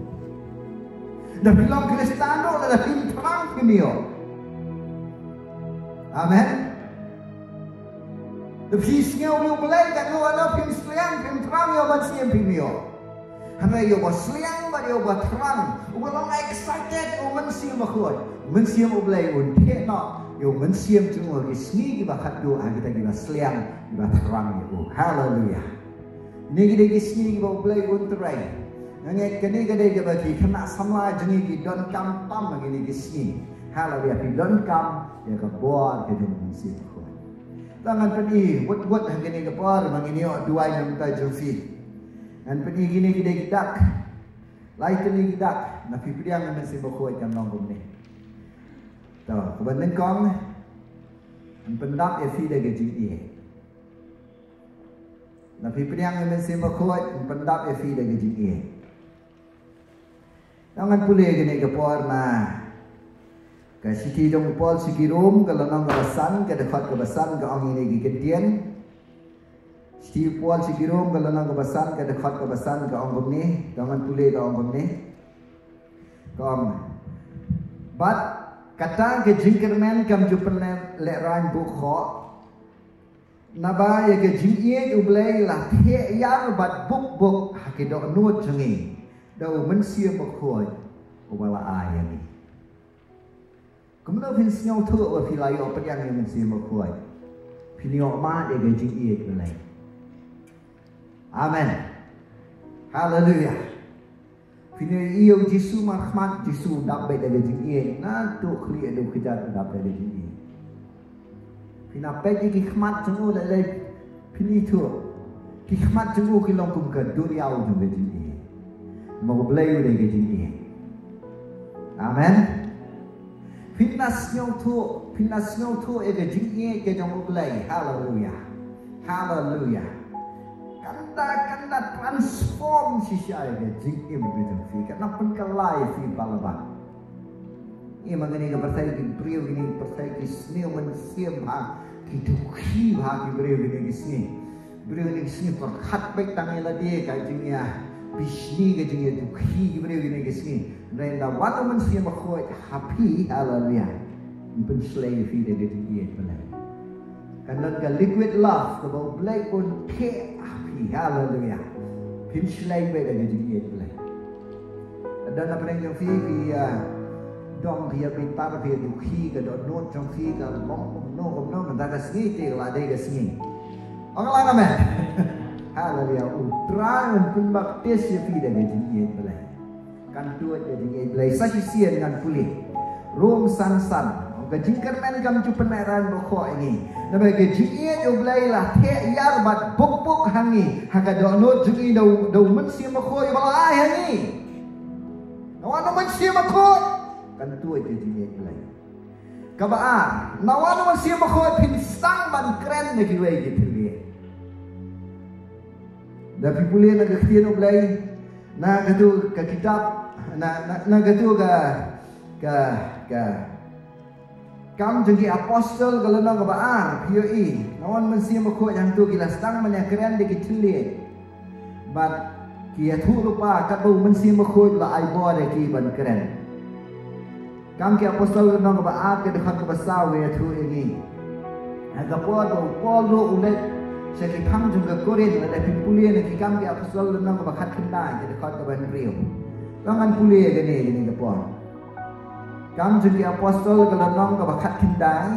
Da phi long Khristan ruh lada phim thrang phim ïoh. Amen. Te phi sngew ïa U Blei katno, katno phim sliang, phim thrang ïa U Mynsiem, phim ïoh. Hynrei ïa uba sliang bad ïa uba thrang, uba long excited, U Mynsiem Bakhuid, U Mynsiem U Blei un theh noh ïa u mynsiem jong u ha ki sngi kiba khatduh ha kita kiba sliang, kiba thrang ïa u. Haleluia. Kine ki dei ki sngi kiba U Blei un trei. Nga ngeit kane ka dei kaba ki khynnah samla jong ngi ki donkam tam ha kine ki sngi. Haleluia, ki donkam ïa ka bor ka jong U Mynsiem Bakhuid. Te ngan pyni wut wut ha kane ka por ba ngin ïoh duwai na ka bynta jong phi. Ngan pyni kine ki dei ki dak. Lai tylli ki dak, na phi pdiang ïa U Mynsiem Bakhuid kan long kumne. To, kaba nyngkong, ngan pyndap ïa phi da ka jingïeit. Na phi pdiang ïa U Mynsiem Bakhuid, ngan pyndap ïa phi da ka jingïeit. Ngan pule kane ka por na ka shithi jong u Paul sha ki Rom, ka lynnong kaba san, ka dkhot kaba san, ka ong ïa kine ki kyntien. Shithi u Paul sha ki Rom, ka lynnong kaba san, ka dkhot kaba san, ka ong kumne, ngan pule, ka ong kumne. Ka ong: Bad kata ka jingkyrmen kam ju pynlehrain buh khoh, naba ïa ka jingïeit U Blei la theh ïar bad buk buk ha ki dohnud jong ngi da U Mynsiem Bakhuid uba la ai ïa ngi. Kumno phin sngewthuh ba phi la ïoh pdiang ïa U Mynsiem Bakhuid? Phin ïoh mad ïa ka jingïeit U Blei. Amen. Haleluia. Phin ïohi ïa u Jisu markhmat, Jisu u dap beit da ka jingïeit. Naduh khlieh haduh kjat u dap da ka jingïeit. Phin ïa peit ïa ki khmat jong u, lei lei phin ithuh. Ki khmat jong u ki long kum ka duriaw jong ka jingïeit. Namar U Blei u dei ka jingïeit. Amen. Phin ïa sngewthuh, phin ïa sngewthuh ïa ka jingïeit ka jong U Blei. Haleluia. Haleluia. Kan da, kan da transform shisha ïa ka jingim ka jong phi. Kan da pynkylla ïa phi baroh. Ïa ma kine ki pyrthei, ki briew kine ki pyrthei ki sniew mynsiem bha, ki dukhi bha ki briew kine ki sngi. Briew kine ki sngi pyrkhat beit tang ïa lade, ka jingïabishni, ka jingïadukhi ki briew kine ki sngi. Hynrei lada wan U Mynsiem Bakhuid ha phi, haleluia, un pynshlei ïa phi da ka jingïeit Blei. Kan don ka liquid love kaba U Blei un theh ha phi, haleluia. Phin shlei beit da ka jingïeit Blei. Lada na pdeng jong phi, phi, ah, dom, phi ïabitar, phi ïadukhi, ka dohnud jong phi ka long kumno kumno, mynta ka sngi te ka la dei ka sngi. Ong lang amen. Haleluia. U Trai un pynbaptis ïa phi da ka jingïeit Blei. Kan tuid ïa ka jingïeit Blei. Sa shisien ngan pule. Rom san san. Ka jingkyrmen kam ju pynlehrain buh khoh ïa ngi. Naba ka jingïeit U Blei la theh ïar bad buk buk ha ngi ha ka dohnud jong ngi da U, da U Mynsiem Bakhuid uba la ai ha ngi. Namar U Mynsiem Bakhuid kan tuid ïa ka jingïeit Blei. Kaba ar, namar U Mynsiem Bakhuid phin sdang ban kren da kiwei ki thylliej. Lada phi pule na ka ktien U Blei, na katu ka kitab, na, na, na katu ka, ka, ka Kam jong ki Apostol ka lynnong kaba ar, phi ïohi, namar U Mynsiem Bakhuid hangtu ki la sdang ban ïakren da ki thylliej. Bad ki ïathuh lypa katba U Mynsiem Bakhuid u la ai bor ïa ki ban kren. Kam ki Apostol lynnong kaba ar, ka dkhot kaba saw ka ïathuh ïa ngi. Ha ka por ba u Paul ruh u leit sha ki phang jong ka Korinth, lada phi pule na ki Kam ki Apostol lynnong kaba khatkhyndai, ka dkhot kaba hynriew. To ngan pule ïa kane, kane ka por. Kam jong ki Apostol ka lynnong kaba khatkhyndai.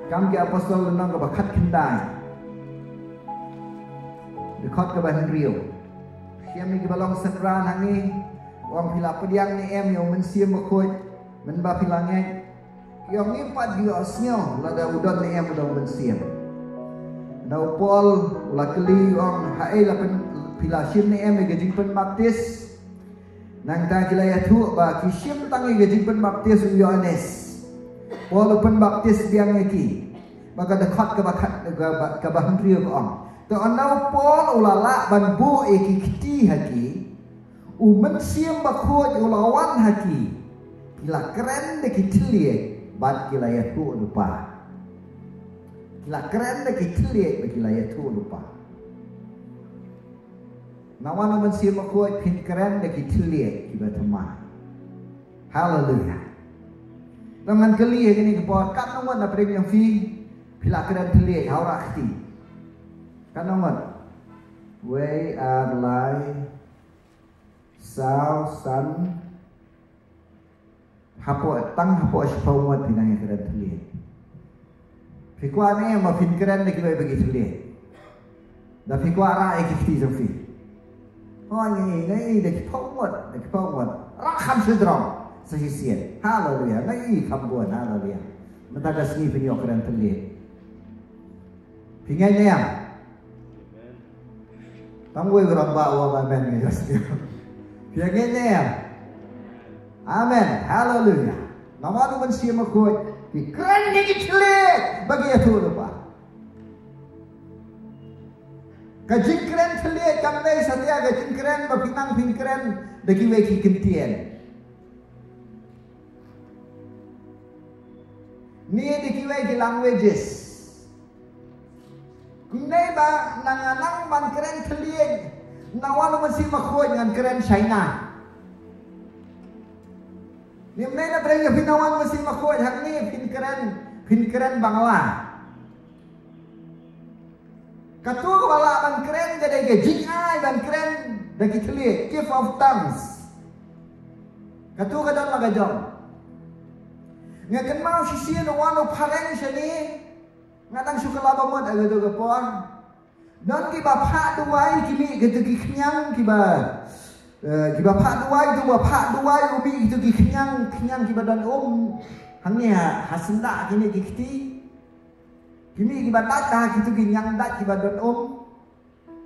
Kam ki Apostol lynnong kaba khatkhyndai. Dkhot kaba hynriew. Shem ïa kiba long synran hangne, u ong phi la pdiang ne em ïa U Mynsiem Bakhuid, mynba phi la ngeit. Ki ong ngim pat ju ïohsngew lada u don ne em u da U Mynsiem. Nangta u Paul u la kylli u ong, haei la pyn, phi la shim ne em ïa ka jingpynbaptis? Nangta ki la ïathuh ba ki shim tang ïa ka jingpynbaptis u Ïoannis. Paul u pynbaptis biang ïa ki. Ba ka dkhot kaba khat, kaba, kaba hynriew ka ong, te ynda u Paul u la lah ban buh ïa ki kti ha ki, U Mynsiem Bakhuid u la wan ha ki. Ki la kren da ki thylliej bad ki la ïathuh lypa. Ki la kren da ki thylliej bad ki la ïathuh lypa. Naba U Mynsiem Bakhuid phin kren da ki thylliej kiba thymmai. Haleluia. Te ngan kylli ha kane ka por, katno ngut na pdeng jong phi Phi la kren thylliej ha u rah kti. Katno ngut? Wei, ar, lai, saw, san. Hapoh, tang hapoh shiphew ngut phi nang ïa kren thylliej. Phi kwah ne em ba phin kren da kiwei ba ki thylliej? Da phi kwah rah ïa ki kti jong phi. Hooid, ngi, ngi, da ki phew ngut, da ki phew ngut. Rah kham shu drong sa shisien. Haleluya. Ngi kham bun, haleluya. Mynta ka sngi phin ïoh kren thylliej. Phi ngeit ne em? Tang wei u rangbah u ong amen, ngi ïa sngewthuh. Phi ngeit ne em? Amen. Haleluya. Namar u Mynsiem Bakhuid, ki kren ïa ki thylliej ba ki ïathuh lypa. Ka jingkren thylliej kam dei satia ka jingkren ba phi nang phin kren da kiwei ki kyntien, ne da kiwei ki languages. Kumne ba nga nang ban kren thylliej, na wan u Mynsiem Bakhuid ngan kren China. Kumne na pdeng ïa phi na wan u Mynsiem Bakhuid hangne phin kren, phin kren Bangla. Katu kaba lah ban kren ka dei ka jingai ban kren da ki thylliej, gift of tongues. Katu ka don la ka jong. Nga kynmaw shisien u wan u phareng shane, nga dang shu kylla ba mut ha katu ka por. Don kiba phah duwai ki mih katu ki khñiang kiba, eh, kiba phah duwai, tu ba phah duwai u mih katu ki khñiang, khñiang kiba don um hangne ha, ha syndah kine ki kti. Ki mih kiba dait ha kitu ki ñiang dait kiba don um.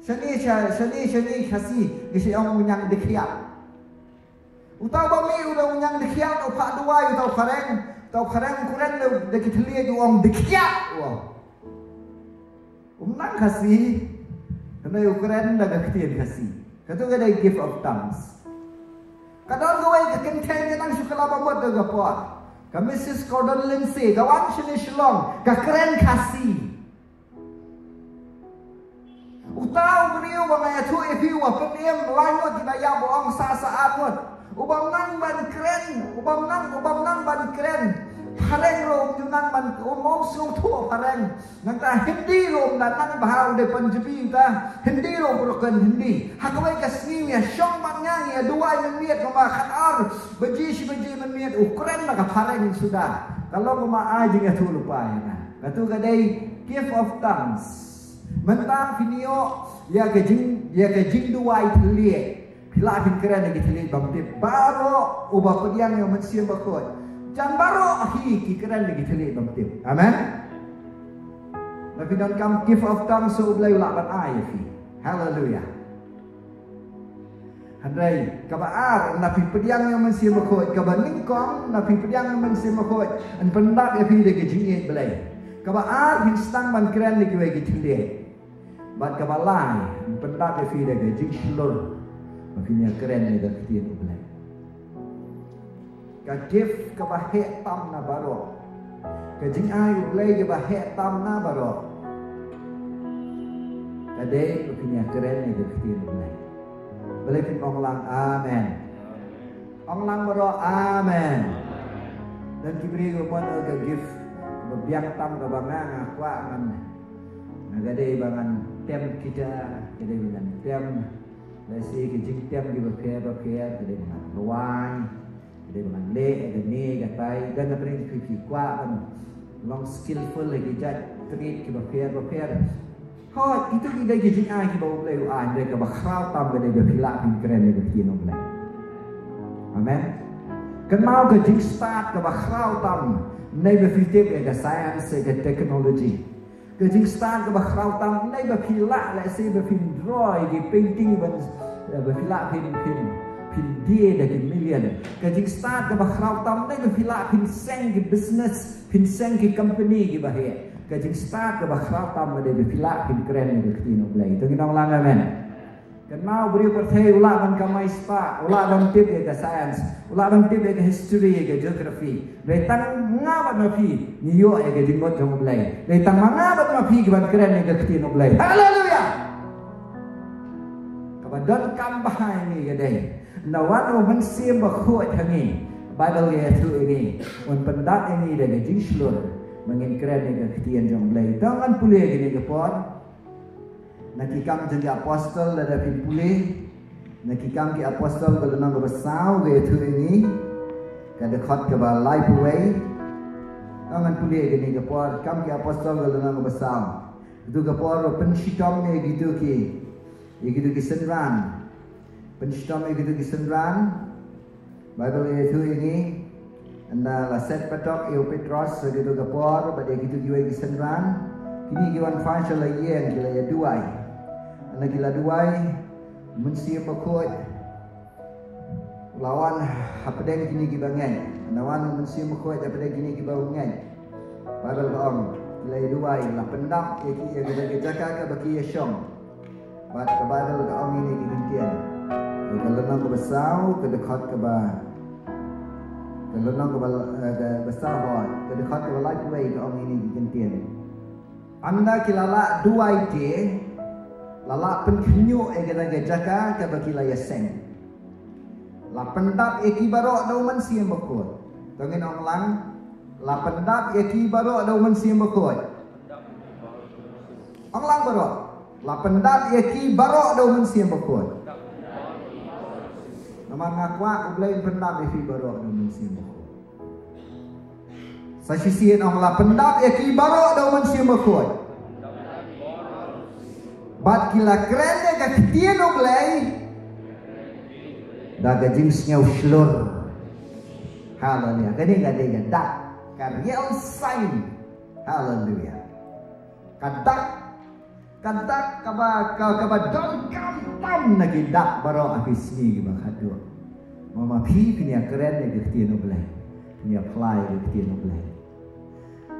Shane sha, shane, shane Khasi ngi sa ong u ñiang dkhiat. Uta uba mih u dei u ñiang dkhiat, u phah duwai uta u phareng, uta u phareng u kren da, da ki thylliej u ong dkhiat u ong. Um nang Khasi, hynrei u kren da ka ktien Khasi. Katu ka dei gift of tongues. Ka don kawei ka kynthei nga dang shu kylla ba mut da ka por. Ka Missus Gordon Lindsay, ka wan shane Shillong, ka kren Khasi. Uta u briew ba nga ïathuh ïa phi uba pynim lai ngut kiba ïap, ba ong sa sa ar ngut. Uba nang ban kren, uba nang, uba nang ban kren phareng ruh um ju nang ban, um, um sngewthuh phareng. Nangta Hindi ruh um da nang bha, u dei Punjabi uta. Hindi ruh broken Hindi. Ha kawei ka sngi ngi ïa shong bad nga, ngi ïa duwai mynmiet, kumba khatar baje shi baje mynmiet u kren da ka phareng suda. Ka long kumba ai jingïathuhlypa ïa nga. Katu ka dei gift of tongues. Mynta phin ïoh ïa ka jing, ïa ka jingduwai thylliej. Phi lah phin kren ïa ki thylliej bym tip. Baroh uba pdiang ïa u Mynsiem Bakhuid, jan baroh hi ki kren ïa ki thylliej bym tip. Amen. Na phi donkam gift of tongues, U Blei u lah ban ai ïa phi. Haleluya. Hynrei kaba ar, na phi pdiang ïa u Mynsiem Bakhuid, kaba nyngkong, na phi pdiang ïa u Mynsiem Bakhuid, yn pyndap ïa phi da ka jingïeit Blei. Kaba ar, phin sdang ban kren da kiwei ki thylliej. Bad kaba lai, yn pyndap ïa phi da ka jingshlur ba phin ïa kren ïa ka ktien U Blei. Ka gift kaba heh tam na baroh, ka jingai U Blei kaba heh tam na baroh, ka dei ba phin ïa kren ïa ka ktien U Blei. Balei phin ong lang amen? Ong lang baroh amen. Don ki briew ba mut ka gift ba biang tam kaba nga, nga kwah ngan, nga ka dei ba ngan tem guitar, ka dei ba ngan tem, lehse ki jingtem kiba pher ba pher, ka dei ba ngan rwai, ka dei ba ngan leh ïa kane katai. Don na pdeng phi ki kwah ban long skillful ha ki jait trade kiba pher ba pher. Hooid, kito ki dei ki jingai kiba U Blei u ai, hynrei kaba khraw tam ka dei ba phi lah phin kren ïa ka ktien U Blei. Amen. Kynmaw, ka jingstad kaba khraw tam, ne ba phi tip ïa ka science, ïa ka technology. Ka jingstad kaba khraw tam, ne ba phi lah, lehse ba phin draw ïa ki painting, ba, ba phi lah phin, phin, phin die da ki million. Ka jingstad kaba khraw tam, ne ba phi lah phin seng ki business, phin seng ki company kiba heh. Ka jingstad kaba khraw tam ka dei ba phi lah phin kren ïa ka ktien U Blei. To ngin ong lang amen. Kynmaw, u briew pyrthei u lah ban kamai spah, u lah ban tip ïa ka science, u lah ban tip ïa ka history, ïa ka geography. Hynrei tang nga bad ma phi ngi ïoh ïa ka jingmut jong U Blei. Hynrei tang ma nga bad ma phi ki ban kren ïa ka ktien U Blei. Haleluya. Kaba donkam bha ïa ngi ka dei, na wan u Mynsiem Bakhuid ha ngi, Baibl ka ïathuh ïa ngi, un pyndap ïa ngi da ka jingshlur, Ba ngin kren ïa ka ktien jong U Blei. To ngan pule kine ki por. Na Ki Kam jong ki Apostol, lada phin pule. Na Ki Kam ki Apostol ka lynnong kaba saw, ka ïathuh ïa ngi ka dkhot kaba laiphew wei. To ngan pule kine ki por, Ki Kam ki Apostol ka lynnong kaba saw. Kito ki por ba pynshitom ïa kito ki, ïa kito ki synran. Pynshitom ïa kito ki synran. Baibl ka ïathuh ïa ngi, ynda la set patok ïa u Petros ha kito ki por bad ïa kito kiwei ki synran, kine ki wan phai sha la ïing, ki la ïa duwai. Ynda ki la duwai, u Mynsiem Bakhuid u la wan hapdeng kine kiba ngeit. Ynda wan u Mynsiem Bakhuid hapdeng kine kiba ngeit, Baibl ka ong, ki la ïa duwai, la pyndap ïa ki, ïa kata ka jaka kaba ki ïa shong. Bad ka Baibl ka ong ïa ngi ki kyntien. Ka lynnong kaba saw, ka dkhot kaba, ka lynnong kaba, eh, kaba saw, ka dkhot kaba laiphew wei ka ong ïa ngi ki kyntien. Ynda ki la lah duwai te, la lah pynkhynñiuh ïa kata ka jaka kaba ki la ïa seng. La pyndap ïa ki baroh da u Mynsiem Bakhuid. To ngin ong lang, la pyndap ïa ki baroh da u Mynsiem Bakhuid. Ong lang baroh. La pyndap ïa ki baroh da u Mynsiem Bakhuid. Namar nga kwah U Blei un pyndap ïa phi baroh da u Mynsiem Bakhuid. Sa shisien ong, la pyndap ïa ki baroh da u Mynsiem Bakhuid. Bad ki la kren ïa ka ktien U Blei da ka jingsngew shlur. Haleluya. Kane ka dei ka dak, ka real sign. Haleluya. Ka dak, ka dak kaba, ka, kaba donkam tam na ki dak baroh ha ki sngi kiba khatduh. Ba ma phi phin ïa kren ïa ka ktien U Blei. Phin ïa phla ïa ka ktien U Blei.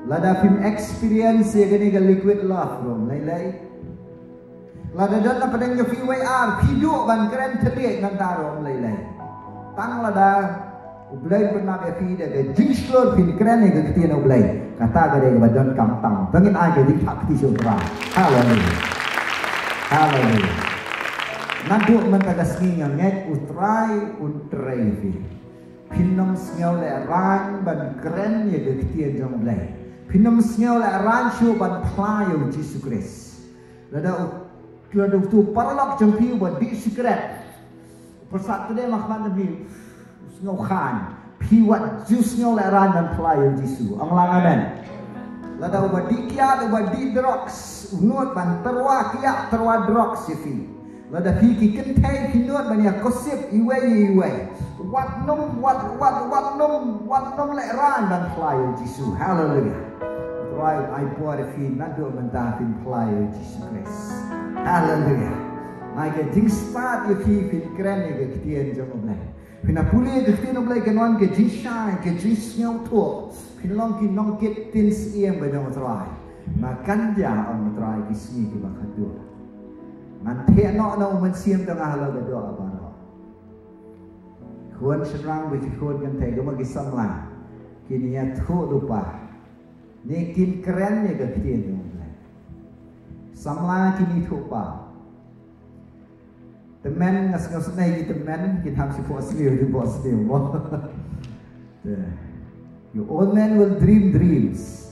Lada phim experience ïa kane ka liquid love ruh ym lei lei. Lada don na pdeng jong phi wei ar, phi duh ban kren thylliej nangta ruh ym lei lei. Tang lada U Blei un pyndap ïa phi da ka jingshlur phin kren ïa ka ktien U Blei. Kata ka dei kaba donkam tam. To ngin ai ka jingthap kti sha U Trai. Haleluya. Haleluya. Naduh mynta ka sngi nga ngeit U Trai un trei ïa phi. Phin ym sngew lehraiñ ban kren ïa ka ktien jong U Blei. Phin ym sngew lehraiñ shuh ban phla ïa U Jisu Khrist. Lada u, lada uto u paralok jong phi uba dih sikret, u pyrsad te de ma khmat jong phi, u sngew khlaiñ. Phi wat ju sngew lehraiñ ban phla ïa U Jisu. Ong lang amen. Lada uba dih kiad, uba dih drugs, u nud ban tyrwa kiad, tyrwa drugs ïa phi. Lada phi ki kynthei phi nud ban ïa gossip iwei ïa iwei, wat nym, wat, wat, wat nym, wat nym lehraiñ ban phla ïa U Jisu. Haleluya. U Trai un ai bor ïa phi naduh mynta phin phla ïa U Jisu Khrist. Haleluya. Ai ka jingstad ïa phi phin kren ïa ka ktien jong U Blei. Phin ïa pule ïa ka ktien U Blei, kan wan ka jingshai, ka jingsngewthuh. Phin long ki nongkit ktien syiem ba jong U Trai. Ma kan ïa, ong U Trai, ki sngi kiba khatduh. Ngan theh noh na U Mynsiem jong nga halor ka doh baroh. Khun shynrang bad ki khun kynthei, kumba ki samla kin ïathuh lypa, ne kin kren ïa ka ktien jong U Blei. Samla kin ïathuh lypa. Tymmen, nga sngew sngewsynei ki tymmen, kin hap shu phohsniew, shu phohsniew mo. Te, you old men will dream dreams.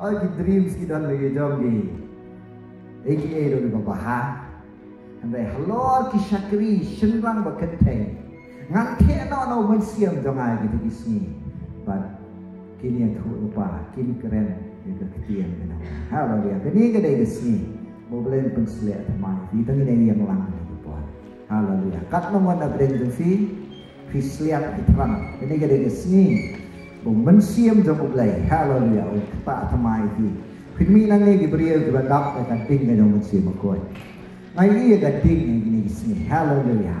Hooid, ki dreams ki don la ki jong ki, eh, ki eh don kiba bha. Hynrei halor ki shakri shynrang bad kynthei, ngan theh noh na U Mynsiem jong nga ha kito ki sngi. Bad kin ïathuh lypa, kin kren ïa ka ktien ka jong U Blei. Haleluya. Kane ka dei ka sngi ba U Blei un pynshlur thymmai ïa phi, tang ïa ngi ïeng lang ha kane ka por. Haleluya. Katno ngan da pdeng jong phi, phi shlur, phi thrang. Kane ka dei ka sngi ba U Mynsiem jong U Blei, haleluya, un ktah thymmai ïa phi. Phin mih nangne ki briew kiba dap da ka ding ka jong U Mynsiem Bakhuid. Nga ïohi ïa ka ding ha kine ki sngi. Haleluya.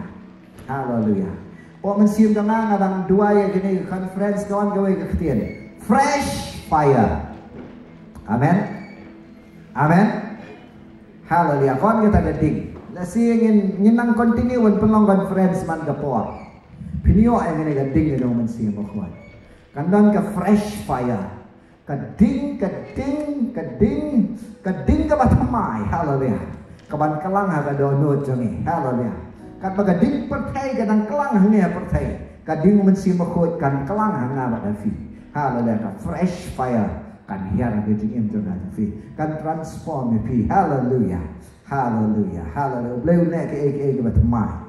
Haleluya. Oh, Mynsiem jong nga, nga dang duwai ïa kane ka conference, ka wan kawei ka ktien. Fresh fire. Amen. Amen. Haleluya. Ka wan kata ka ding. Lehse ngin, ngin nang continue ban pynlong conference man ka por. Phin ïoh ïa kane ka ding ka jong U Mynsiem Bakhuid. Kan don ka fresh fire. Ka ding, ka ding, ka ding, ka ding kaba thymmai, haleluya. Kaban klang ha ka dohnud jong ngi, haleluya. Katba ka ding pyrthei ka dang klang ha ngi ha pyrthei, ka ding U Mynsiem Bakhuid kan klang ha nga bad ha phi, haleluya. Ka fresh fire, Kan hiar ka jingim jong nga jong phi. Kan transform ïa phi. Haleluya. Haleluya. Haleluya. U Blei u leh kiei kiei kiba thymmai.